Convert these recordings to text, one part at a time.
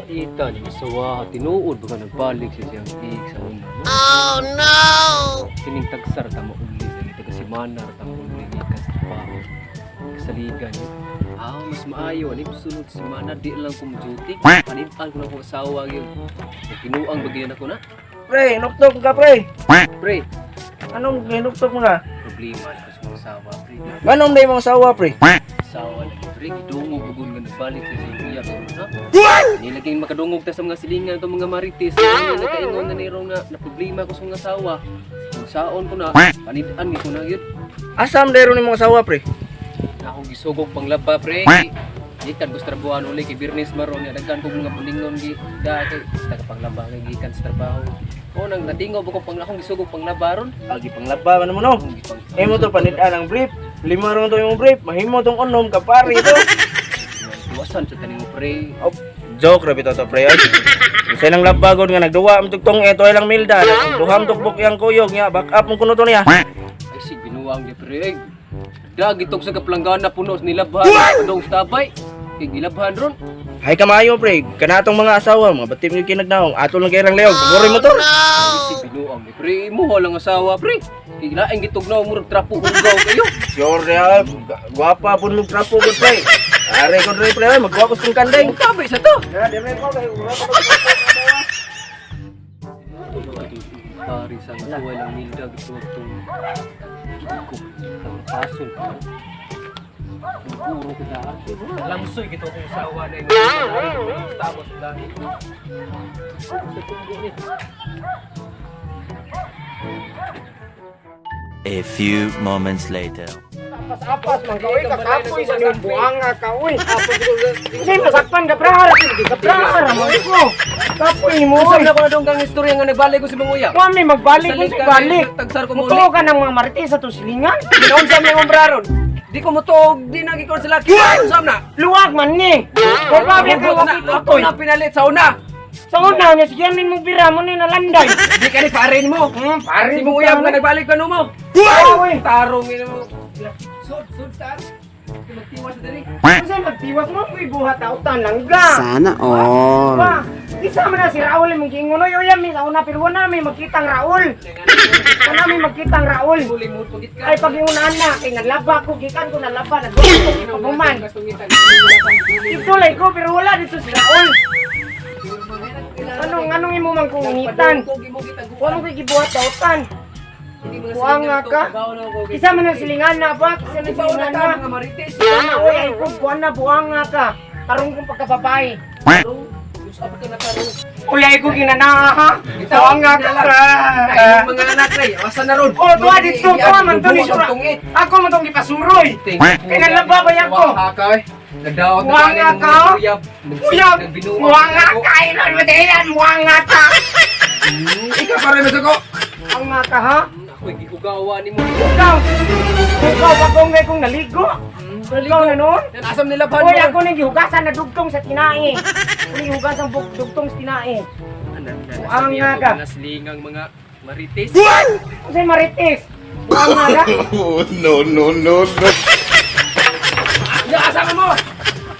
Ita ni masawa, tinuod ba nagbalik siya siyang ik sa una, no? Oh no! Kining tagsar ta mauli sa taga si Manar ta mauli gikan sa trabaho. Kasaligan ni. Ah, mas maayo ani sunod si Manar di lang ko duty. Panitan ko na akong asawa gyud. Tinuang bagay na ko na. Pre, hinuktok ka, pre. Pre, Anong hinuktok mo na? Problema ko sa mga asawa, pre. Anong day mong asawa, pre? Asawa lagi, pre, gidungog bugon nga nagbalik siya sa iyang sa una. Nilaging makadungog ta sa mga silingan itong mga marites. Nga nakaingon na nirong nga na problema ko sa mga asawa. Kung saon ko na, panitan ko na yun. Asam dayro ni mong asawa, pre? Na akong gisugog panglaba, pre. Gikan ko sa trabaho uli kay Birnes maron niya daghan kog mga pulingon gi da kay taga panglaba kay gikan sa trabaho. O nang natingaw ko pang akong gisugog panglaba ron. Agi panglaba man mo, no? Akong gipang Imo to panitan ang brief. Lima ron to imong brief. Mahimo tong unom ka pare ito. Tuwasan sa taning mo, pre. Oh, joke ra bitaw to, pre. Ay. Unsay nang labagod nga nagduwa am tugtong eto ay lang milda. Duham tukbok yang kuyog nya back up mo kuno to niya. Ay sig binuang di, pre. Dag itog sa kaplanggana puno sa nilabhan padong sa tabay. Kay gilabhan ron. Hay kamayo, pre. Kanatong mga asawa, mga batim gyud kinagnaong. Ato lang kay rang leog. Paguri mo to. Ay sig binuang di, pre. Imo lang asawa, pre. Kay laing gitugnaw murag trapo hugaw kayo. Sure niya, gwapa pun mo trapo gud, pre. Are ko dre, pre, ay, magwa ko sa kanding. Ang tabay sa to. Na, dire ko kay Pare sa suway lang milda gituwag tong ko. Ang pasol pa. Puro ko daan. Lamsoy gito kong sawa na imo. Tamo sa daan. Sa tunggo ni. A few moments later. Apas-apas man ka, oy, kakapoy sa niyong buanga ka, oy. Kasi masakpan ka, pra, harap yun, ka, pra, harap mo, ko. Kapoy mo, Usap oy. na ko na dong kang istorya nga nagbalik ko si Manguya. Kami magbalik kung Saligan, balik. Tagsar ko muli. Mutuo ka ng mga marites sa itong silingan. Ginaunsa mi ang braron. Di ko mutuog, di na gikon sa laki. Unsa na? Luwag man ni. Probable ka Ako na, wakit ako utoy. na pinalit sa una. Sa una, niya sige mo bira mo ni nalanday. Di ka ni parin mo. Pare Si Mong Uyab nga nagbalik ka mo. Oy. Tarong ina mo. Sud, sud tar. Magtiwas na dali. Kasi magtiwas mo, may buhat autan langga. Sana all. Ba, isa man na si Raul mong giingon oy uyam mi sa una pero wala may magkitang Raul. Wala may magkitang Raul. Limod pagit ka. Ay pag-ingunahan na kay nalaba ko gikan ko nalaba nagduha ko gipaguman. Itulay ko pero wala dito si Raul. Anong anong imo man kong ngitan? Wa mo kay gibuhat dautan. Buang nga ka. Isa man ang silingan na ba? Isa man ang silingan na. Mga marites. Ana oy ay ko buwan na buang nga ka. Tarong kong pagkababae. Usap ka na tarong. Uy ay ko ginanaa ha. Buang nga ka. Ay, mga anak ray, asa na ron? Oh, tuwa dito, tuwa man to ni Sura. Ako man tong gipasuroy. Kay nalaba ba yan ko? Nagdaot na Buang nga ka? Uyab. Uyab! Buang nga ka! Ilan mo dahilan? Buang nga ka! Ikaw pa rin ko. Buang nga ka ha? Ako'y gikugawa ni mo. Ikaw! Ikaw bagong ngay kong naligo! Ikaw na noon? Yan asam nila ban. Uy, ako nang gihugasan na dugtong sa tinae. Ako nang gihugasan dugtong sa tinae. Buang nga ka. Mga silingang mga marites. Unsay marites? Buang nga ka? No, no, no, no. Ya, asama mo.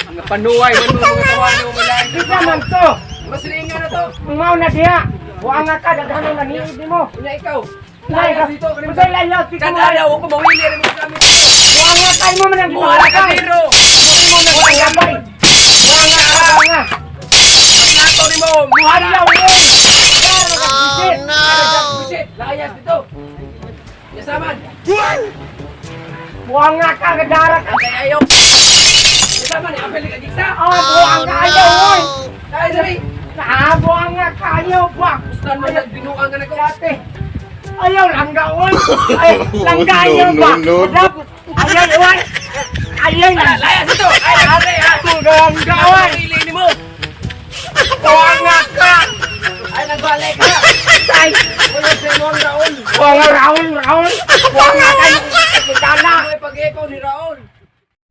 Mga panuway man mo mga tawanan mo malay. Isa man to! Masilingan na to. Ang mao na diha! Buang nga ka, daghan ang naniid nimo. Unya ikaw. Lay ka! Dito, kanimo. Unsay layas? Di ko Kada mo. adlaw ako mawili rin mo kami. Buang nga ka mo man ang Muhala ka gipangalakan. diro. Buang nga bay! Buang nga ka! Buang nga! Nato nimo. Muhala. Ayaw oy! Oh no! Busit, layas dito. Yasaman. Buang nga ka, gadara ka! Kay ayaw. Yasaman, apel ka giksa. Ah, buang nga ayaw oy! Ay dali. Ah, buang nga ka ayaw buang! Ustan mo nagbinuang ka na ko. Dati. Ayaw langga oy! Ay, langga ayaw No, ba? no, no. Ayaw oy! Ayaw na! Layas dito. Ay, ay, ay. Langga oy! Mawili nimo. Buang nga ka! Ay nagbalik ka. Ay! Wala sa imong Raul. Buang nga Raul, Raul! Buang nga kayo! Dana! May pag-ipaw ni Raul.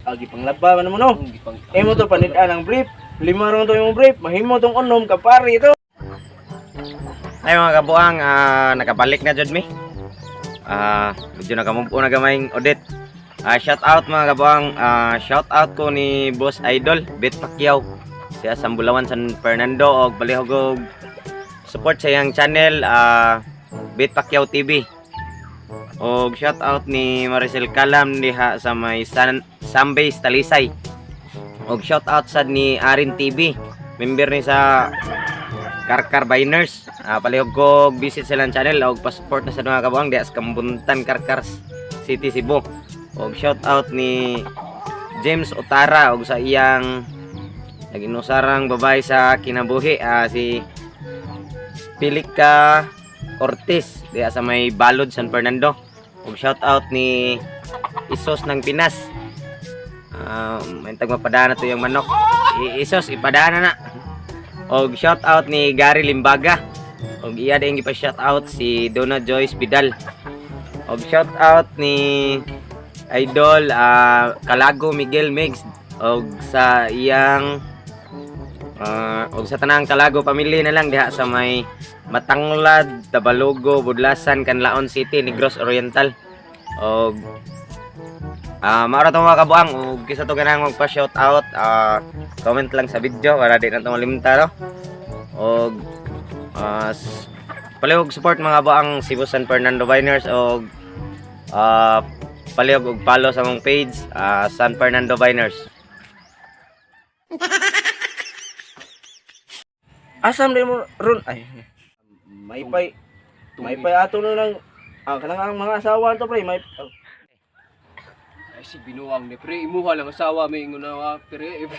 Agi panglaba man mo, no? Imo to panitan ang brief. Lima ron to imong brief. Mahimo tong unom ka pare ito. Ay mga kabuang, nakabalik na jud mi. Medyo nakamove on na gamay Odette. Shout out mga kabuang, shout out ko ni Boss Idol, Bet Pacquiao. Siya sa Bulawan, San Fernando og palihog og support sa iyang channel, Bit Pacquiao TV. Og shout out ni Maricel Calam diha sa may Sambase Talisay. Og shout out sad ni Arin TV, member ni sa Karkar Biners. Palihog ko visit silang channel og pa-support na sa mga kabuang diha sa Kambuntan, Karkar City, Cebu. Og shout out ni James Otara og sa iyang naginusarang babae sa kinabuhi, si Pilica Ortiz diha sa may Balod, San Fernando. Og shout out ni Isos ng Pinas. May tagmapadana to yung manok. Isos, ipadana na. Og shout out ni Gary Limbaga. Og iya din gipa shout out si Donna Joyce Vidal. Og shout out ni Idol Kalago Miguel Mix og sa iyang og sa tanang Kalago pamilya na lang diha sa may Matanglad, Tabalugo, Budlasan, Canlaon City, Negros Oriental. Og maura to mga kabuang og kisa to ganang magpa shout out, comment lang sa video para di na to malimta, no. Og palihog support mga buang Cebu San Fernando Biners og palihog og follow sa among page, San Fernando Biners. Asam din mo ron ay. May pay ato na lang ang kanang ang mga asawa to, pre, may oh. Ay si binuang ni pre, imuha lang asawa may ingon na pre.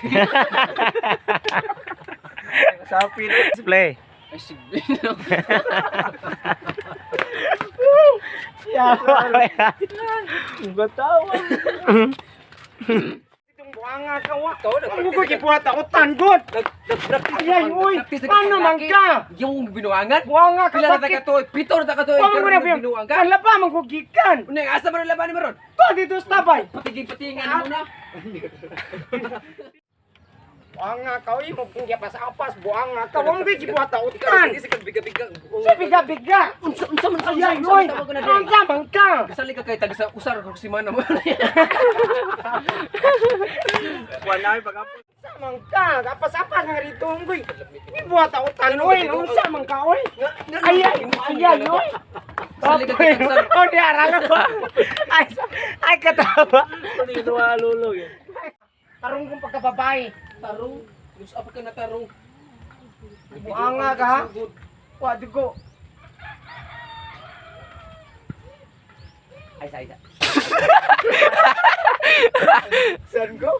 Sapi na. Play. Ay si binuang. Gatawa. Itong buanga ka wa. Ang ko gibuhat ako tanggod. Nag-practice. Ayay, uy. Paano man ka? Yung binuangan? Buanga ka Pila na ta sakit. ka tuig? Pito na ta ka tuig. Wa man ko na Binuang ka. Ang laba man ko gikan. Unay asa man ang laban ni maron? To dito sa tabay. Patiging-patingan mo na. Buanga ka uy mo kung gipas-apas buanga ka. Wa man ko gibuhat ako tan. Ikaw kasi kang biga-biga. Sa biga-biga. Unsa man sa Ayay, unsa uy. man tawag ko na diri? Unsa man ka? Kasali ka kay tag sa usar ko si mana mo. Kuan na pag Unsa man ka? Apas-apas nga rito unggoy. Gibuhat ako tan uy. Unsa man ka uy? Ayay, ayay, uy. Kasali ka kay tag sa Oh, di aralo ko. Ay, ay katawa. Dito lulog. Tarong kong pagkababae. tarong. Mus apa ka na tarong. Buanga ka ha? Wa dugo. Ay sa isa. San ko?